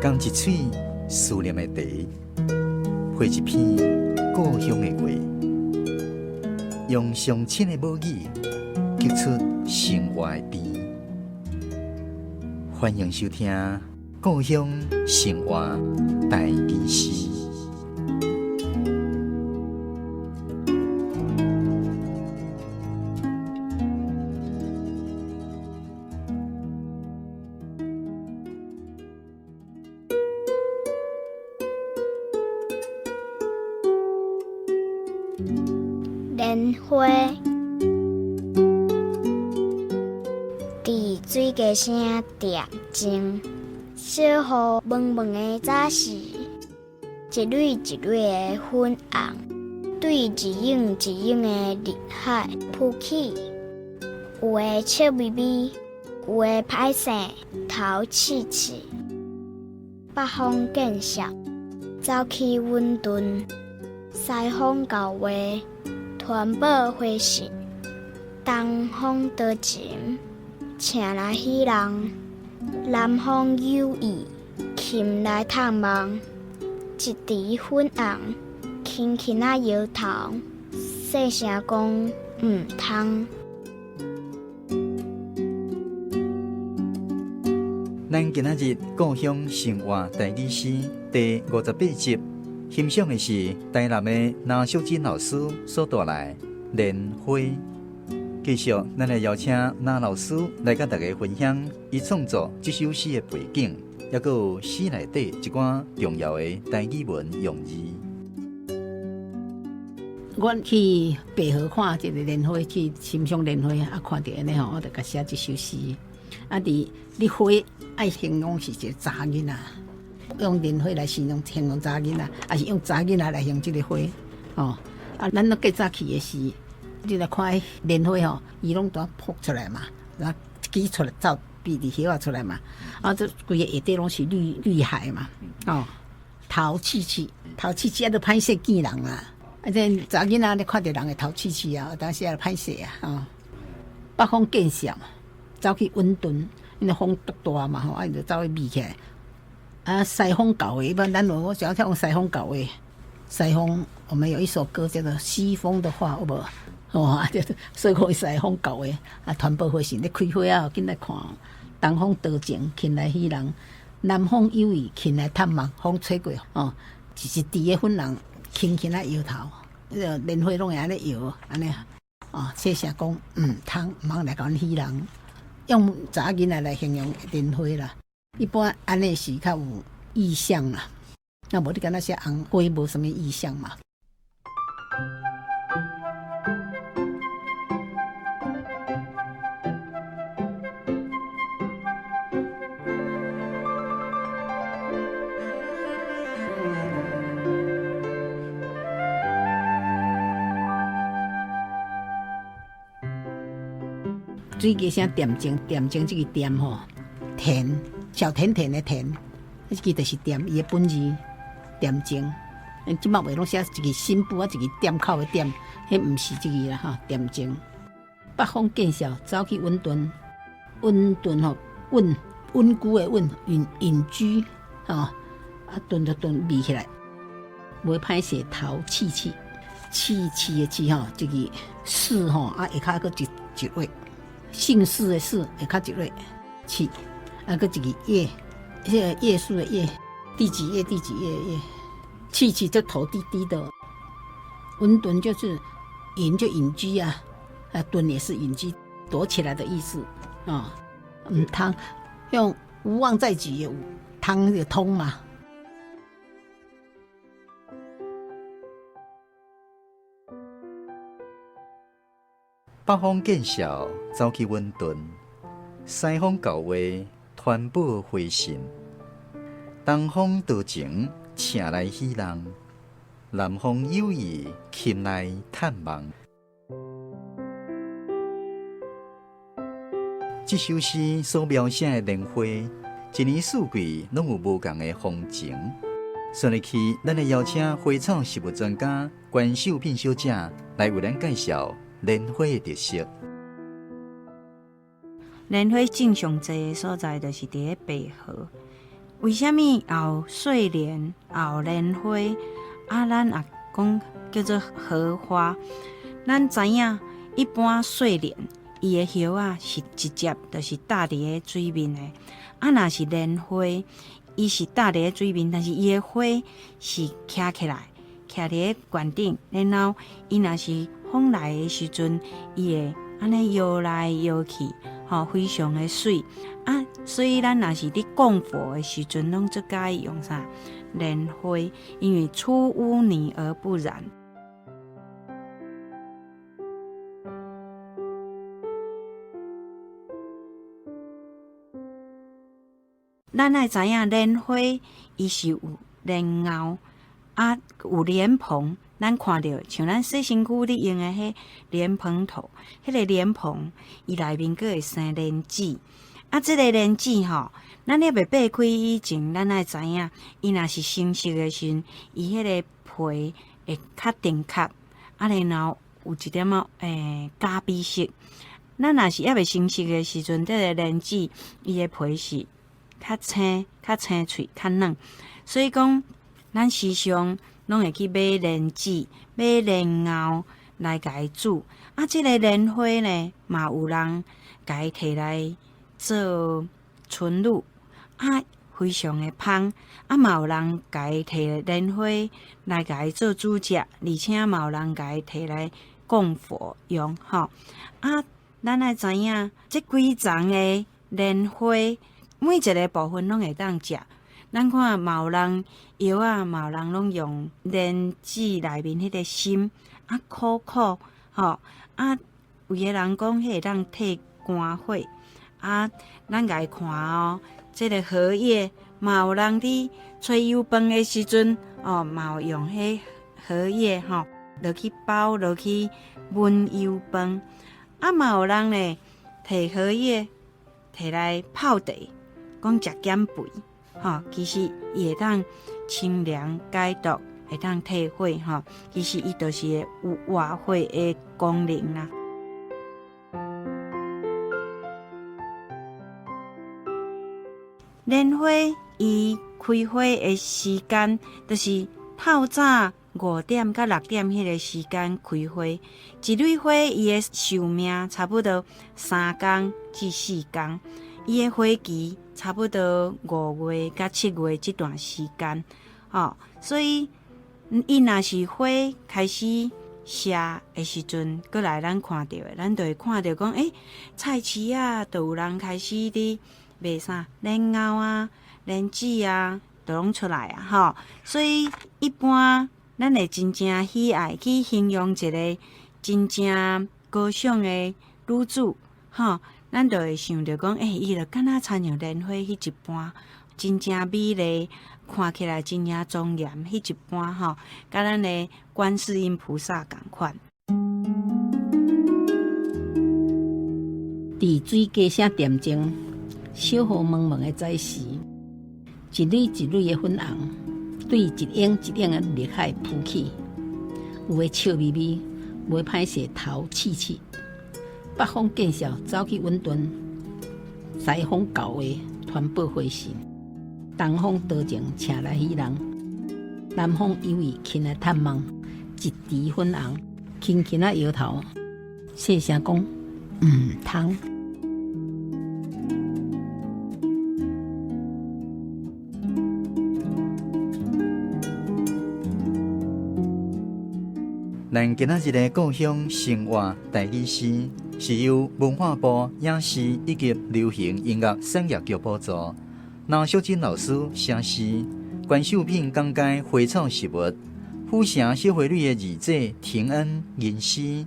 仝一喙思念的茶，配一篇故鄉的話，用上親的母語，激出生活的甜。歡迎收聽《故鄉生活台語詩》。蓮花佇水雞埕恬靜，小雨濛濛的早時，一蕊一蕊的粉紅，對一湧一湧的綠海浮起。有的笑眯眯，有的歹勢頭刺刺。北風見痟，走去穩頓；西風厚話，傳報回信；東風多情，請來喜人；南風有意，擒來探望。一池粉紅，輕輕仔搖頭，細聲講毋通。咱今仔日故鄉生活台語詩第58集，欣賞的是台南的林淑珍老師所帶來的《蓮花》。繼續，咱來邀請林老師來佮大家分享伊創作這首詩的背景，抑閣有詩內底一寡重要的台語文用字。阮去白河看這個蓮花，去欣賞蓮花，啊，看著按呢吼，我就共寫這首詩。啊，佇你花愛形容是一個查某囡仔，用蓮花來形容形容查某囡仔，抑是用查某囡仔來形容這個花，吼。啊，咱攏較早去的時，你來看蓮花吼，伊攏拄噗出來嘛，然後一支出來走，比佇葉仔出來嘛，啊，這規个下底攏是綠綠海嘛，哦，頭刺刺，頭刺刺啊，都歹勢見人啊。啊，這查某囡仔你看著人的頭刺刺啊，當時也歹勢啊，吼。北風見痟，走去穩頓，因為風足大嘛吼，啊，伊就走去避起來。啊，西風厚話，一般咱我想聽講西風厚話，西風我們有一首歌叫做《西風的話》，有無？吼，啊，所以講西風厚話，啊，傳播花信咧開花啊，緊來看。東風多情，擒來喜人；南風有意，擒來探望。風吹過，哦，一一池的粉紅，輕輕仔搖頭，彼个蓮花攏會按呢搖，按呢，哦，細聲講，毋通，毋通來共阮喜人。用查某囡仔來形容蓮花啦，一般按呢是較有意象啦。若無你敢若寫紅花無啥物意象嘛。水雞埕恬靜，恬靜這个恬吼，田小甜甜的甜，這个就是恬，伊的本字恬靜。這擺話攏寫一个心部啊，一個點口的點，彼毋是這個啦吼。恬靜，北風見痟，走去穩頓，穩頓吼，穩穩固的穩，隱隱居吼，啊頓就頓避起來，袂歹勢頭刺刺，刺刺的刺吼，這个氏吼，啊下跤閣一一畫。姓氏的氏下跤一畫，刺，啊，閣一个頁，彼个頁數的頁，第幾頁？第幾頁？頁，刺刺這頭低低的，穩頓就是隱就隱居啊，啊頓也是隱居，躲起來的意思啊。毋通用無望在己的通就通嘛。北風見痟，走去穩頓；西風厚話，傳報回信；東風多情，請來喜人；南風有意，擒來探望。這首詩所描寫的蓮花，一年四季攏有無仝的風情。順入去，咱來邀請花草植物專家關秀品小姐來為咱介紹蓮花的特色。蓮花種上濟的所在，就是佇咧白河。為啥物有睡蓮、有蓮花？啊，咱也講叫做荷花。咱知影，一般睡蓮伊的葉仔是直接就是搭佇咧水面的。啊，若是蓮花，伊是搭佇咧水面，但是伊的花是徛起來，徛佇咧懸頂，然後伊若是風來的時陣，伊會按呢搖來搖去，吼，非常的媠。啊，所以咱若是佇供佛的時陣，攏足佮意用啥蓮花，因為出污泥而不染。咱愛知影蓮花，伊是有蓮藕，啊有蓮蓬。咱看著像咱洗身軀咧用的彼蓮蓬頭，彼個蓮蓬伊內面閣會生蓮子。啊，這個蓮子吼，咱猶未擘開以前，咱愛知影，伊若是成熟的時陣，伊彼個皮會較甜殼，啊，然後有一點仔咖啡色。咱若是猶未成熟的時陣，這個蓮子伊的皮是較青、較青脆、較軟，所以講，咱時常攏會去買蓮子、買蓮藕來共伊煮。啊，這個蓮花呢，嘛有人共伊提來做春露，啊，非常的芳。啊，嘛有人共伊提蓮花來共伊做主食，而且嘛有人共伊提來供佛用，吼。啊，咱愛知影，這幾叢的蓮花，每一个部分攏會當食。咱看嘛有人藥仔，嘛有人攏用蓮子內面彼個心，啊苦苦吼，啊有的人講彼會當退肝火。啊，咱共伊看哦，這个荷葉嘛有人佇炊油飯的時陣哦，嘛有用彼荷葉吼落去包落去燜油飯。啊，嘛有人咧提荷葉提來泡茶。講食減肥，吼，其實伊會當清涼解毒，會當退火，吼，其實伊就是會有活血的功能啦。蓮花伊開花的時間，就是透早五點到六點彼个時間開花。一蕊花伊的壽命差不多三工至四工，伊的花期差不多五月到七月這段時間，吼，所以伊若是花開始謝的時陣，閣來咱看著的，咱就會看著講，欸，菜市仔就有人開始佇賣啥蓮藕啊、蓮子啊，都攏出來啊，吼。所以一般咱會真正喜愛去形容一个真正高尚的女子，吼。咱就會想著講，欸，伊就敢若親像蓮花彼一般，真正美麗，看起來真正莊嚴彼一般吼，佮咱的觀世音菩薩仝款。佇水雞聲恬靜，小雨濛濛的早時，一蕊一蕊的粉紅，對一湧一湧的綠海浮起，有的笑眯眯，袂歹勢頭刺刺。北方見笑走去穩頓，西方教會傳報回信，東方多情請來喜人，南方有意前來探望，一池粉紅，輕輕仔搖頭，細聲講毋通。咱今仔日的故鄉生活台語詩，是由文化部影視以及流行音樂產業局補助，林淑珍老師寫詩，關秀品講解花草植物，府城小花蕊的二姐婷恩吟詩，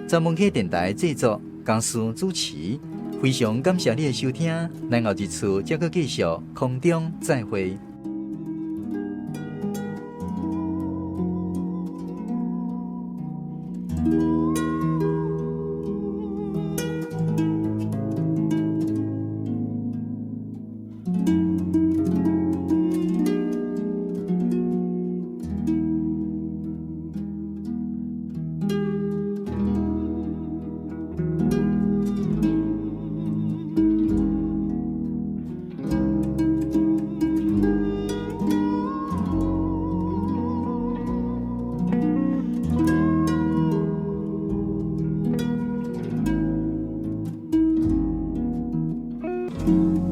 十文溪電台製作，江思主持，非常感謝你的收聽，咱後一次再閣繼續空中再會。會。